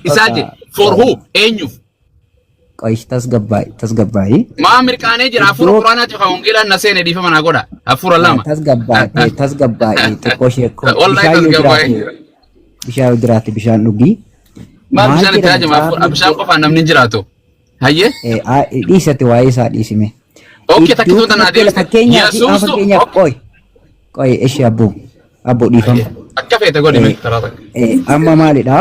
Isaa jedhe. For who? Eenyuuf? Qoy, tasgabbaa'i, tasgabbaa'i. Maa mirqaanee jira? Hafuura Iddoo Quraanaatiif kan wangeelaan na seene, dhiifama naa godha. Hafuura lama. Tasgabbaa'i, tasgabbaa'i xiqqoo ishee Wallahi bishaan yoo tasgabbaa'ee jiraate jira. Bishaan yoo jiraate bishaan dhugii. Maal Maal bishaan itti jedha haajama? Hafuura macaafni? Bishaan qofaan namni hin jiraatu. Hayyee? Dhiisate, waa'ee isaa dhiisime. Okay, Iddoo takkitoota naa kanatti deebiste. fakkeenyaaf amma Yesuustu fakkeenyaaf qoy qoy, ishee abboo abboo, dhiifama. Akka feete godhi mee karaa takka. Amma maalidha?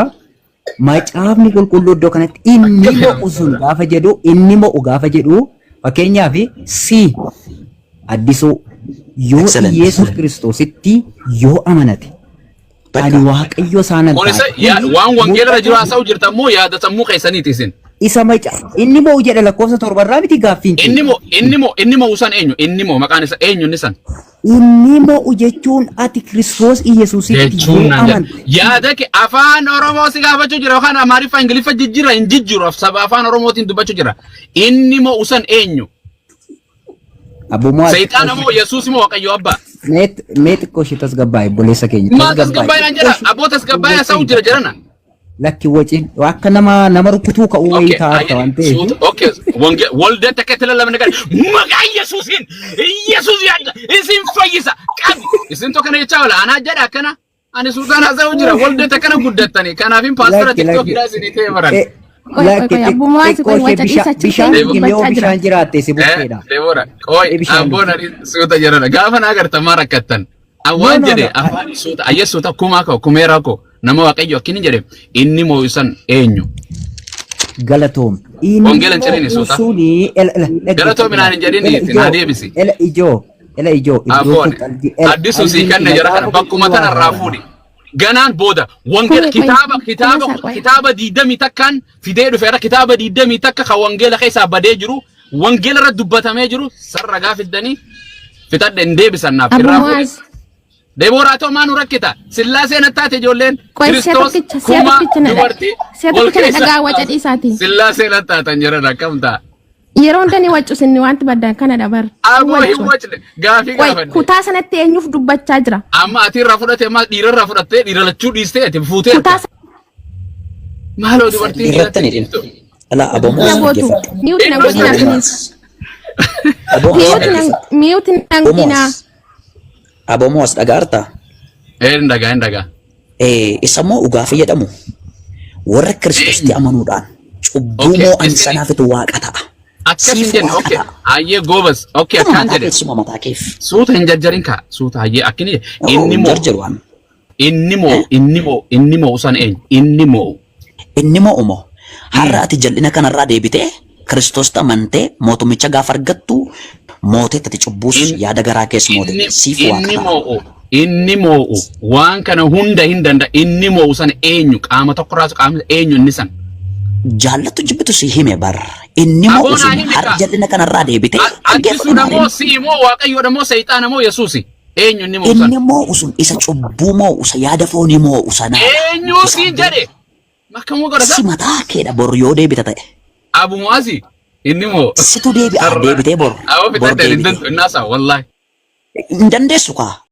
Macaafni qulqulluu iddoo kanatti inni mo'u sun gaafa jedhu, inni mo'u gaafa jedhu, fakkeenyaaf si addisuu yoo Excellent. Yesuus Kiristoositti yoo amanate ani Waaqayyo isaanan Kun isa ta'a. waan wangeela irra jiru haasa'u jirta immoo yaada sammuu keessaniiti isin. Isa maca inni mo'u jedha lakkoofsa 7rraa miti gaaffiin kee. Inni mo'u san eenyu? Inni mo'u maqaan isa eenyu inni san? Inni mo'u jechuun ati Kiristoos Iyesuusitti Jechuun yoo naan jedha. amante. Yaada kee afaan Oromoo si gaafachuu jira yookaan Amaariffa Ingiliffa jijjiira hin jijjiiru, saba afaan Oromootiin dubbachuu jira. Inni mo'u san eenyu? Abbo Mo'aa. Seexaana moo Yesuus moo Waaqayyo Abbaa? Mee xiqqoo ishee tasgabbaa'e, obboleessa keenya. Maal tasgabbaa'e naan jedha? Abboo, tasgabbaa'e haasa'u jira jedhana. Lakki, wacin akka nama rukutuu ka'uu wayii ta'a waan ta'eef. Okay, waldeetti akka itti lallabne kan maqaa Yesuusiin Yesuus yaadda isin fayyisa qabi. Isin tokko kana jechaa oola, anaa jedha akkana. Ani suutaan haasa'u jira, waldeetti akkana guddattanii, kanaafin paastara Lakki, lakki. TikTokiidhaa isinii ta'e baran. Qoy, qoy, Lakki, qoy, abbummaa xiqqoo qoy, ishee waca dhiisa achi bishaan ta'e dhugime yoo dubbachaa jira. bishaan jiraatte si bukkeedha. Deeboora, qoy, Bishaan abboon ani suuta jedhana gaafa na agartan maa rakkattan? An No, waan no, jedhe no. afaan suuta ayya suuta kumaa koo kumeeraa koo nama Waaqayyo akkini jedhe, inni moo san eenyu? Galatoom. Inni Wangeela hin jedhini mo'u suuta. suni ela ela dhaggeeffadhu. Galatoomi naan hin jedhini, Ela naa ijoo deebisi. ela ijoo ela ijoo iddoo Abboon kun qalbii ela addisuu sii qalbiin kanne jara kana macaafa bakkuma qulqulluu tanarraa haasa'aa. fuudhi. Ganaan booda wangeela Qoy, qoy, kitaaba kitaaba kumasaa qoy. kitaaba 21n fidee dhufeera, kitaaba 21 kan wangeela keessaa badee jiru, wangeela irra dubbatamee jiru sarara gaafiddanii fixadhe hin deebisan naaf Abbo irraa fuudhi. Mu'aaz. Deebooraa ta'u maa nu rakkita? Sillaasee nattaate ijoolleen Qoy, si'a Kiristoos tokkicha, si'a kuma tokkicha na dubartii si'a wal tokkicha na keessa dhagaa, waca dhiisaati. Sillaasee nattaatan jedhan akkam ta'a? Yeroo hunda ni waccu sinni, wanti baddan kana dabar. Aboo, hin wacne, gaafii Qoy, gaafadhe. kutaa sanatti eenyuuf dubbachaa jira? Amma ati irraa fudhate, amma dhiira irraa fudhattee dhiira lachuu dhiistee ati fuutee Kutaa maaloo dubartiin Irratti ni dhiiratti dhimma. Alaa aboo sana Mo'as gootu. dhaggeeffadhu. Mute na godhina please. Aboo Mo'as Mute na dhaggeeffadhu. mute na Aboo godhina. Mo'as. Aboo Mo'as, dhagaartaa? Ee, hin dhagaa, hin dhagaa. Isa moo dhugaaf jedhamu warra Kiristoositti amanuudhaan cubbuu moo'an sanaafitu waaqa ta'a. Akkas hin Siif jenne. waaqa Okay. ta'a. Hayyee goobas. Okay, Suma akkaan mataa jedhe. keef, suma mataa keef. Suuta, hin jarjarin kaa. Suuta, hayyee akkini jedhe. Inni Inni moo jarjaru waan. Inni moo inni moo inni moo san eenyu? Inni moo. Inni mo'u moo har'a ati jal'ina kanarraa deebitee Kiristoositti amantee mootummicha gaafa argattu mootee ati cubbuus yaada garaa kees moote Inni siif waaqa inni ta'a. moo'u inni moo'u waan kana hunda hin danda'a, inni moo'u san eenyu? Qaama tokkorraas qaamni eenyu inni san? Jaallattu jibbitu si hime bar. Inni Aboo mo'u naa sun himi har'a kaa. jal'ina kanarraa deebitee dhaggeeffadhu Addisuudha moo maaliin. si'i moo Waaqayyoodha moo Seexaana moo Yesuusi? Eenyu inni moo'u san? Inni mo'u sun isa cubbuu mo'u, isa yaada foonii mo'u sanaadha. Eenyu siin jedhe? Akkamuu godhata? Si mataa keedha bor yoo deebita ta'e. Abu Mu'azi inni moo Situ deebi'a deebitee bor. Aboo Bor fixadhe hin deebitee. danda'u innaasaa wallaahi. Hin dandeessu kaa.